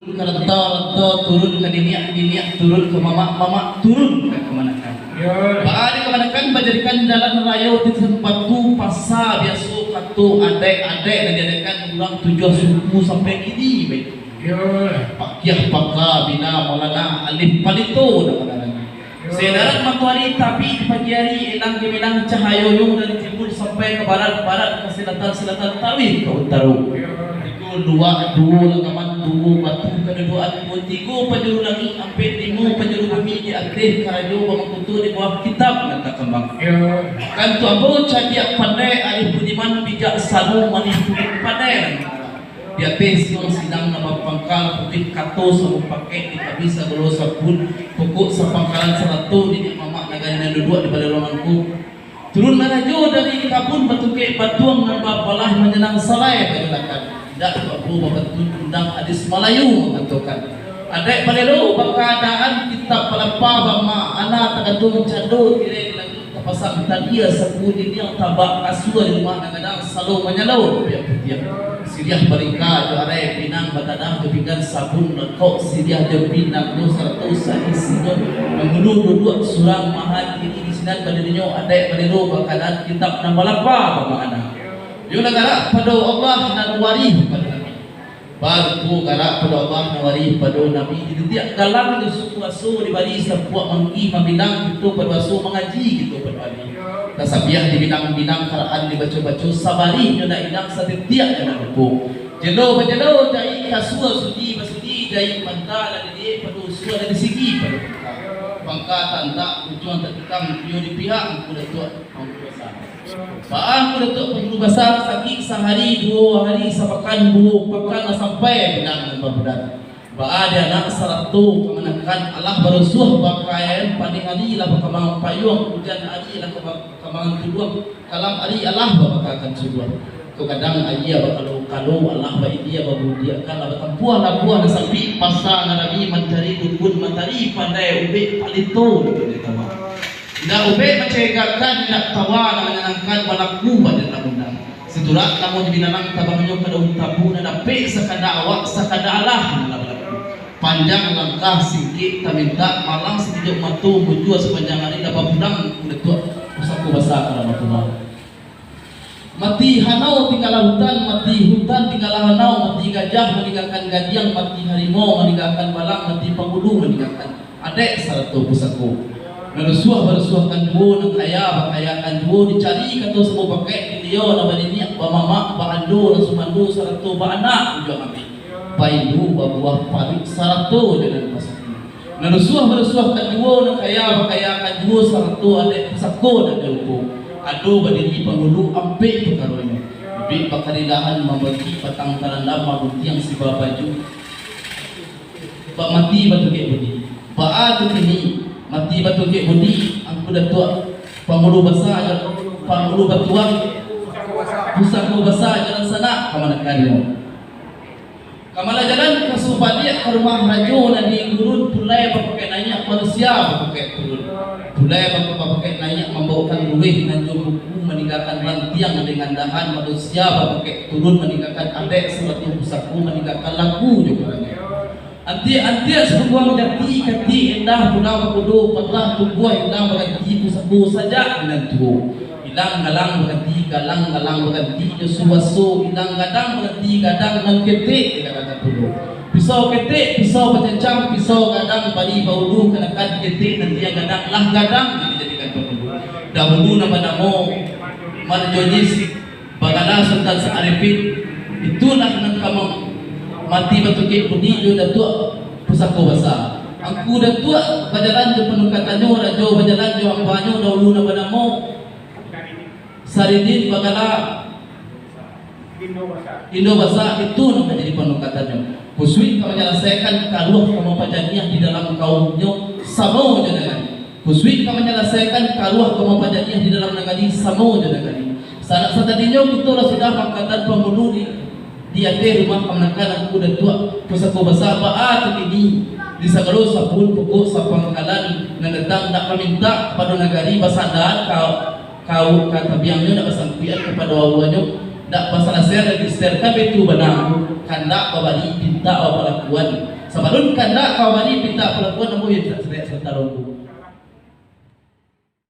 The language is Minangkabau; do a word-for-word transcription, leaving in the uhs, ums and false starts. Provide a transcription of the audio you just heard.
Ka ranta-ranta, turun ka niniak, niniak turun ka mamak, mamak turun ka kamanakan. Yo. Baa di kamanakan, bajadikan jalan rayo di Simpang Batu, pasa biaso kato adaik-adaik nan diadakan urang tujuah suku sampai kini, baik. Yo. Pakiah paka bina maulana, alif palito nan mangarang. Saibarat matoari tabik di pagi ari, elang gemilang cahayonyo dari timun sampai ka barat, barat ka silatan, silatan tawih ka utaro. Tigo luak, duo langgaman, duo batu kadudukan, duo tigo panjuru langik, ampek limo panjuru bumi, di ateh karajo bamangkuto, di bawah kitab nan takambang. Kan tu ambo cadiak pandai, alif budiman, bijaksano, manih kulik, pandai nan mangarang. Di ateh siang sinang nan bapangka, putih kato samupakek, di tabi sagalo sabun, pokok sapangkalan sarato niniak mamak nagari nan duduak di balai ruangan ko. Turun marajo dari kabun, batungkek batuang nan bapalah, manyanang salai bajalakan. Indak tu ambo bapantun undang adis Malayu mangatokan, adaik balelo bakaadaan, kitab balapa bamakna, tagantuang cando tirai di langik, tapasang tadia saku dinding, tabak kasua di rumah nan gadang, salo manyalo piak putiang. Siriah balingka jo arai, pinang batadah jo pinggan, sabun lakok siriah jo pinang tu sarato saisinyo. Mangulu duduak surang, maha kini di sinan badirinyo, adaik balelo bakaadaan, kitab nan balapa bamakna. Yo lah garak pado Allah nan warih pado Nabi. Barupo garak pado Allah nan warih pado Nabi, di titiak galang jo sukuaso dibari, sapuak manggih mambilang, kito pado aso mangaji, kito pado ari. Tasabiah dibilang-bilang, Quran dibaco-baco, sabarihnyo nak ilang, satitiaknyo nak lupo. Jelo bajelo, jaik kasua sudi basudi, jaik panta lah diliek, pado usua lah disigi pado pangka. Pangka tantak, ujuang tatikam, iyo di pihak Angku Datuak Pangulu Basa. Baa Angku Datuak Pangulu Basa, sakik sahari duo hari, sapakan duo pakan lah sampai bilang nan babulan. Baa di anak sarato kamanakan, alah barusuah bakaian, panih ari lah bakambangan payuang, ujan ari lah kaba-, kambangan tuduang, kalam ari alah babakakan suduah. Kagadang aia bakalo-kalo, alah bailia babudiakan, lah batampuah labuah nan sampik, pasa nan rami mancari dukun, matari pandai ubek palito dukun tawa. Indak ubek mancegakkan, indak tawa nan manyanangkan, balaku badan undang-undang. Siturak namo di binalang, tabangnyo ka daun tabu, nan dapek sakadar awak, sakadar alah nan lah balaku. Panjang langkah singkek tamintak, malang sakijok mato, bujua sapanjang ari, lah bapulang Angku Datuak Pusako Basa ka Rahmatullah. Mati hanau tinggalah hutan, mati hutan tinggalah hanau, mati gajah maninggakan gadiang, mati harimau maninggakan balang, mati pangulu maninggakan adaik sarato pusako. Nan rusuah barusuahkan juo, nan kaya bakayakan juo, dicari kato samupakek, diliau nan baniniak, bamamak, baando, nan sumando, sarato baanak ujuang ambek. Baindu, babuah, paruik, sarato jo nan basuki. Nan rusuah barusuahkan juo, nan kaya bakayakan juo, sarato adaik pusako nan diuko. Ado badiri pangulu, ampek pakaronyo. Bibik bakarilahan, mambagi batang tarandam, maguntiang siba baju. Bak mati batungkek budi. Baa tu kini, mati batungkek budi, Angku Datuak Pangulu Basa, Pangulu Batuang, Pusako Basa, jalan sanak kamanakannyo. Kamala jalan ka subaliak ka rumah rajo nan di gurun, pulai bapakek naiak, manusia bapakek turun. Pulai bapa-, bapakek naiak mambaokan lueh nan jo buku, maninggakan rantiang dengan dahan, manusia bapakek turun maninggakan adaik sarato pusako, maninggakan laku jo parangai. Antiak-antiak sabungkuang jati, katik indah pulang bakudo, patah tumbuah ilang baganti pusako sajak nan tuo. Ilang galang baganti galang, galang baganti jo subaso, ilang gadang baganti gadang nan ketek dikatakan pulo. Pisau ketek, pisau bacancang, pisau gadang bari baulu, kanakan ketek nan tiang gadang lah gadang dijadikan pangulu. Dahulu nan banamo Marjonis, bagala Sultan Syarifin, itulah nan kamang mati batungkek budi jo Datuak Pusako Basa. Angku Datuak bajalan jo panungkatannyo, rajo bajalan jo hambanyo, dahulu nan banamo Saridin, bagala Indo Basa, itu nan manjadi panungkatannyo. Kusuik ka manyalasaikan, karuah ka mampajaniah di dalam kaumnyo, samo jo nagari. Kusuik ka manyalasaikan, karuah ka mampajaniah di dalam nagari, samo jo nagari. Sanak satadinyo kito lah sudah mangkatan pangulu di, di ateh rumah kamanakan Angku Datuak Pusako Basa, baa tu kini, di sagalo sabun pokok sapangkalan nan datang nak mamintak kapado nagari, basandaan ka Kau ka tabiangnyo, nak basangkuikan kapado awonyo, nak basalasaian register, kan baitu bana, kandak babari pintu Minta awak palakuan. Sabalun kandak ka awak bari minta palakuan, ambo yo mintak sarato sabatang dulu.